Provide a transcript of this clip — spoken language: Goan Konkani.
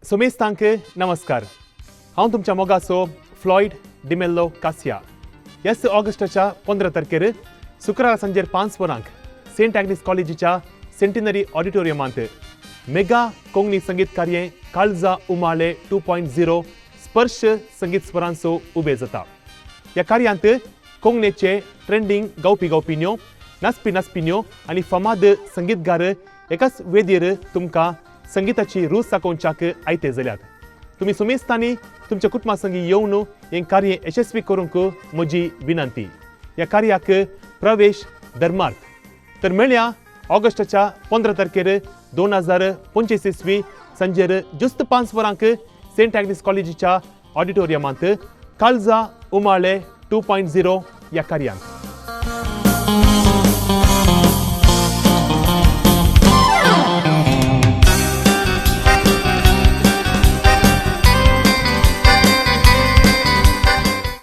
समेस्तांक नमस्कार. हांव तुमच्या मोगाचो फ्लॉयड डिमेल्लो कासिया. येस, ऑगस्टाच्या 15 तारखेर शुक्रारा सांजेर 5 वरांक सेंट आग्नीस कॉलेजीच्या सेंटिनरी ऑडिटोरियमांत मेगा कोंकणी संगीत कार्य काळजा उमाळे 2.0 स्पर्श संगीत स्वरांचो उबे जाता. ह्या कार्यांत कोंकणीचे ट्रेंडींग गावपी गावपिन्यो, नाचपी नाचपिन्यो आनी फामाद संगीतगार एकाच वेदीर तुमकां संगीताची रूच दाखोवच्याक आयते जाल्यात. तुमी सुमेस्तांनी तुमच्या कुटुंबा संगी येवन हें कार्य यशस्वी करूंक म्हजी विनंती. ह्या कार्याक प्रवेश धर्मार्थ. तर मेळया ऑगस्टाच्या 15 तारखेर 2025 इसवी सांजेर जुस्त 5 वरांक सेंट आग्नीस कॉलेजीच्या ऑडिटोरियमांत काळजा उमाळे 2.0 ह्या कार्यांत.